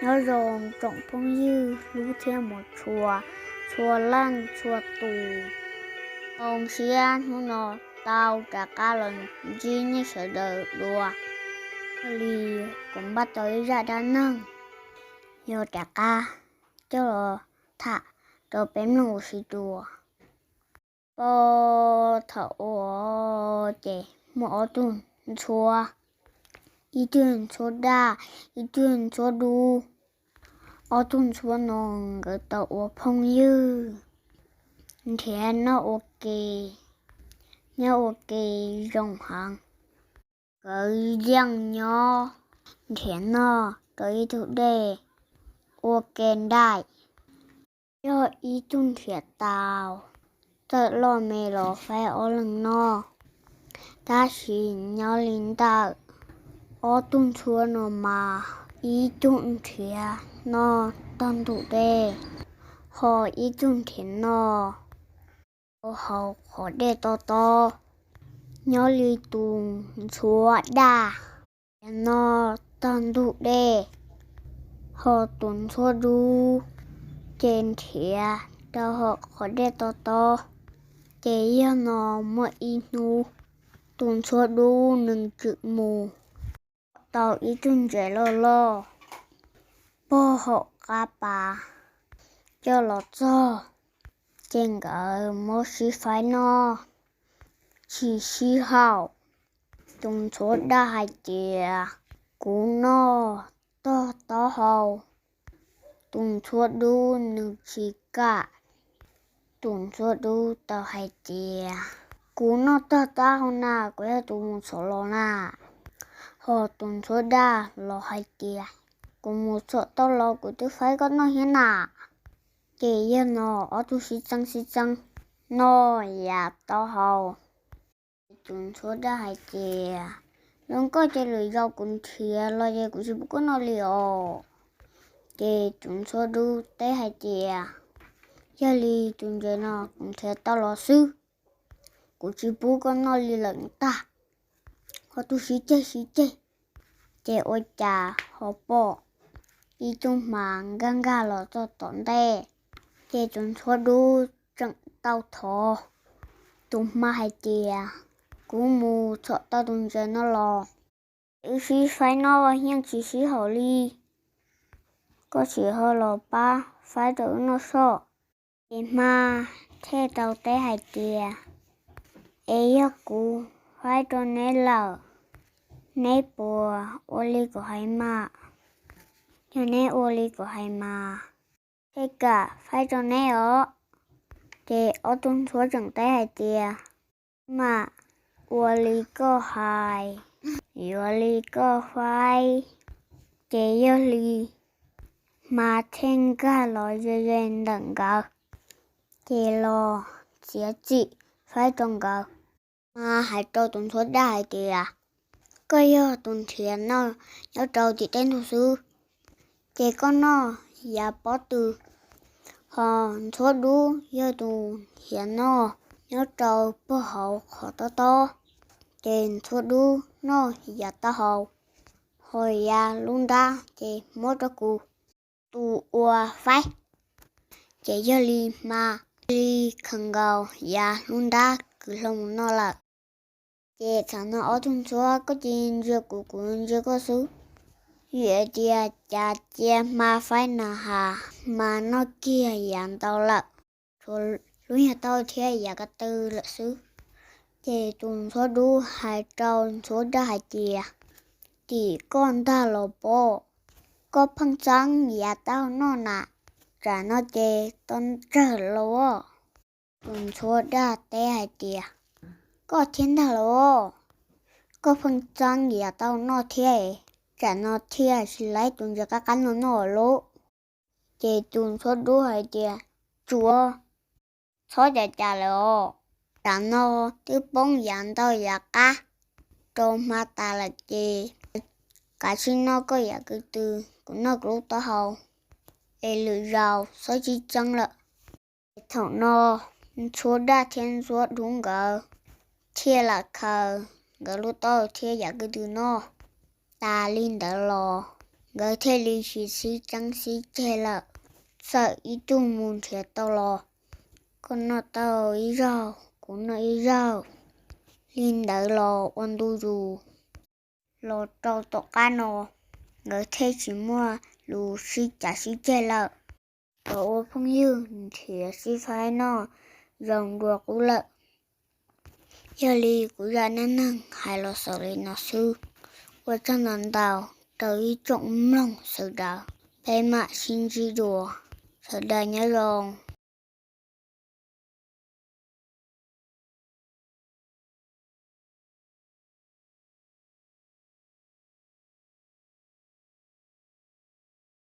Nyob zoo tsoom phooj ywg hlub thiab mus tshua, txhua leej txhua tus. Zoo siab hnub no tau rov qab los ntsib nej sawv daws dua. Li kuv npaj tau ib zaj dab neeg, yog rov qab coj los tham rau peb mloog ua si dua. Puag thaum ub ces muaj ob tug ntxhuab, ib tug ntxhuab daj, ib tug ntxhuab dub. Ob tug ntxhuab no nkawd tau ua phooj ywg, nrhiav noj ua ke, nyob ua ke zoo heev. Nkawd yeej nyob nrhiav noj rau ib tug dej ua ke nraim. Yog ib tug nrhiav tau, txawm loj me los faib ob leeg noj. Tab sis nyob li ntawm ob tug ntxhuab no mas ib tug nrhiav noj tag ntuj dej, ho ib tug nrhiav noj hauv qhov dej tob tob. Nyob li tus ntxhuab daj nrhiav noj tag ntuj dej, ho tus ntxhuab dub ces nrhiav rau hauv qhov dej tob tob. Ces yog no muaj ib hnub tus ntxhuab dub nws txawm mus tau ib tug ntses loj loj puag hauv qab pas coj los txog, ces nkawd muab sib faib noj tsis sib haum. Tus ntxhuab daj hais tias, kuv noj tog taub hau. Tus ntxhuab dub nws tsis kam. Tus ntxhuab dub tau hais tias, kuv noj tog taub hau na, kuv yog tus mus txhom los na. Ho tus ntxhuab daj los hais tias, kuv mus txhom tau los kuv twb faib koj noj thiab na. Ces yog no ob tug sib txeeb sib txeeb noj yav taub hau. Ces tus ntxhuab daj hais tias, zoo koj ces lwm zaus kuv nrhiav los ces kuv tsis pub koj noj li os. Ces tus ntxhuab dub teb hais tias, yog li tus ntses no kuv nrhiav tau los xwb, kuv tsis pub koj noj li lawm ntag. Ob tug sib ceg sib ceg, ces ua cas ho pom ib tug hma nkag nkag los txog tom ntej. Ces tus ntxhuab dub tseem tau thov tus hma hais tias, kuv mus txhom tau tus ntses no los, wb sib faib noj yeej tsis sib haum li. Koj sim ho los pab faib rau wb noj soj. Ces hma thiaj tau teb hais tias, es yog kuv faib rau neb lawm, neb puas ua li kuv hais mas? Yog neb ua li kuv hais mas, thiaj kam faib rau neb os. Ces ob tug ntxhuab tseem teb hais tias, mas ua li koj hais, yuav li koj faib. Ces yog li hma thiaj nkag los ze ze ntawm nkawd, ces los txiav txim faib rau nkawd. Hma hais rau tus ntxhuab daj hais tias, koj yog tus nrhiav noj nyob rau tim teb ntug xwb, ces koj noj yav pob tw. Ho ntxhuab dub yog tus nrhiav noj nyob rau puag hauv qhov tob tob, ces ntxhuab dub noj yav taub hau, ho yav lub nrab ces muab rau kuv tus ua faib. Ces yog li hma li khaws nkaus yav lub nrab kwv hlo mus noj lawm. Ces thaum no ob tug ntxhuab, koj cia li ntsia kuv, kuv ntsia koj xwb, vim hais tias cas cia hma faib na has, hma noj kiag yav ntau lawm, tshuav lub nyuag taub hau thiab yav ko tw lawm xwb. Ces tus ntxhuab dub hais rau ntxhuab daj hais tias, tim koj ntag los pob, koj pheej txeeb yav taub hau noj na, tsam no ces tau tsawg los as? Tus ntxhuab daj teb hais tias, koj thiab ntag los as, koj pheej txeeb yav taub hau noj thiab, tsam no thiaj tsis laib tus ntses qab qab no noj lauj. Ces tus ntxhuab dub hais tias, tsuav, txhob cas cas lawm os, tsam no twb poob yav ntau yav qab rau hma tas lawm ces kav tsij noj koj yav ko tw, kuv noj kuv lub taub hau, es lwm zaus txhob sib txeeb lawm. Ces thaum no ntxhuab daj thiab ntxhuab dub nkawd thiaj lam khaws nkawd lub taub hau thiab yav ko tw noj. Tas li ntawd los nkawd thiaj li sib txeeb sib ceg lawm. Txawm ib tug mus nrhiav tau los, koj noj tau ib zaug, kuv noj ib zaug, li ntawd los ua ntu zus. Los rau tom qab no, nkawd thiaj tsis muaj lus sib cav sib ceg lawm. Nkawd ua phooj ywg nrhiav sib faib noj zoo dua qub lawm. Yog li kuv zaj neej neeg hais los xaus li no xwb. Ua tsaug ntau ntau rau ib tsoom mloog sawv daws. Peb mam sib ntsib dua. Sawv daws nyob zoo.